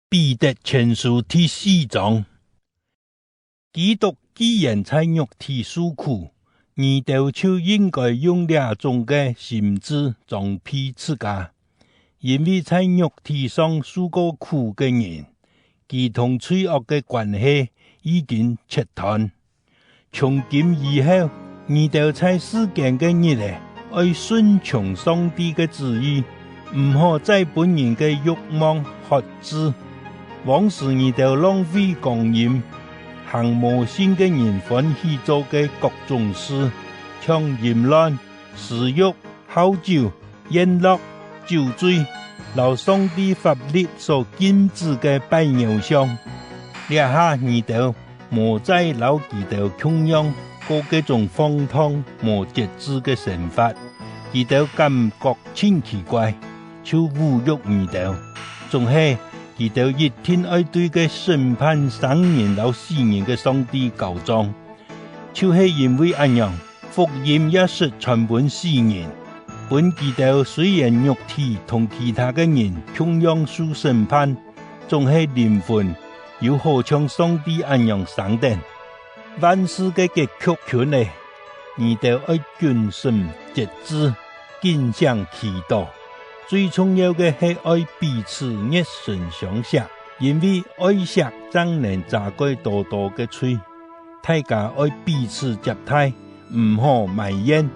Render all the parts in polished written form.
彼得前書第四章，基督既然在肉體受苦，你哋就應該用這種个心志裝備自家，因為在肉體上受過苦个人，佢同罪惡个關係已經切斷。從今以後，你哋在世間个日子，愛順從上帝个旨意，毋好再分人个慾望轄制。往時你哋浪費光陰，行無信个人歡喜做个各種事，像淫亂、私慾、好酒、宴樂、酒醉，摎上帝法律所禁止个拜偶像。這下你哋無再摎佢哋共樣過這種放蕩無節制个生活，佢哋感覺真奇怪，就侮辱你哋。總係，佢哋一定愛對个審判生人摎死人个上帝交帳，就係因為按樣，福音也是傳分死人，分佢哋雖然肉體同其他个人同樣受審判，總係靈魂又好像上帝按樣上等。萬事个結局近咧，你哋愛謹慎節制，謹想祈禱。最重要个係愛彼此熱心相錫，因為愛錫怎能遮蓋多多个罪。大家愛彼此接待，毋好埋怨。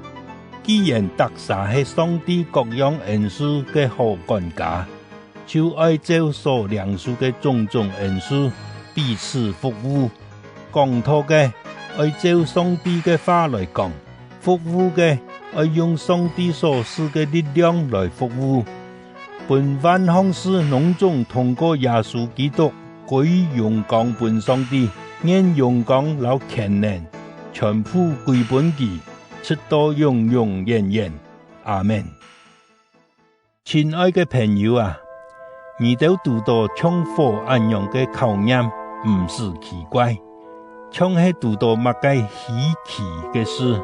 既然得撒係上帝各樣恩賜个好管家，就愛照所領受个種種恩賜彼此服務。講道个愛照上帝个話來講，服務个愛用上帝所賜个力量來服務，分萬項事攏總通過耶穌基督歸榮光分上帝，願榮光摎權能全部歸分佢，直到永永遠遠。阿們。親愛个朋友啊，你兜拄著像火按樣个考驗，毋是奇怪，像係拄著麼个稀奇个事，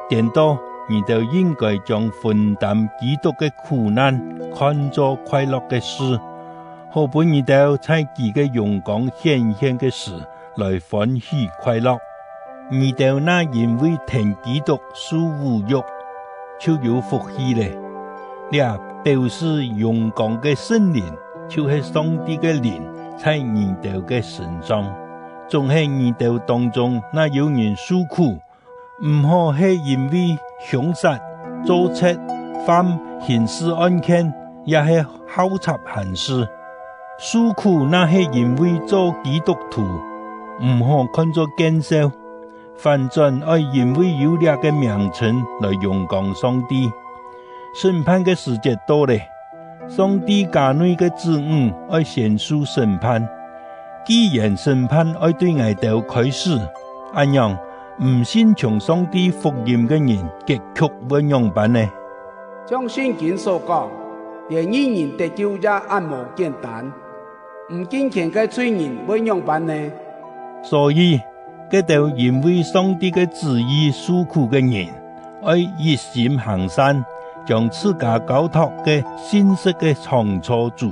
顛倒，你兜應該將分擔基督个苦難看做快樂个事，好分你兜在佢个榮光顯現个時來歡喜快樂。你兜若因為聽基督受侮辱，就有福氣咧。這表示榮光个聖靈就係上帝个靈在你兜个身上，總係你兜當中若有人受苦，毋好係因為兇殺、做賊、犯刑事案件，抑係好插閒事。受苦若係因為做基督徒，毋好看做見笑，反轉愛因為有這个名稱來榮光上帝。審判个時節到咧，上帝家內个子女愛先受審判。既然審判愛對𠊎兜開始，按樣，毋信從上帝福音个人，結局會樣辦呢？像聖經所講，連一人得救也按無簡單，毋敬虔个罪人會樣辦呢？所以，這兜因為上帝个旨意受苦个人，愛一心行善，將自家交託給信實个創造主。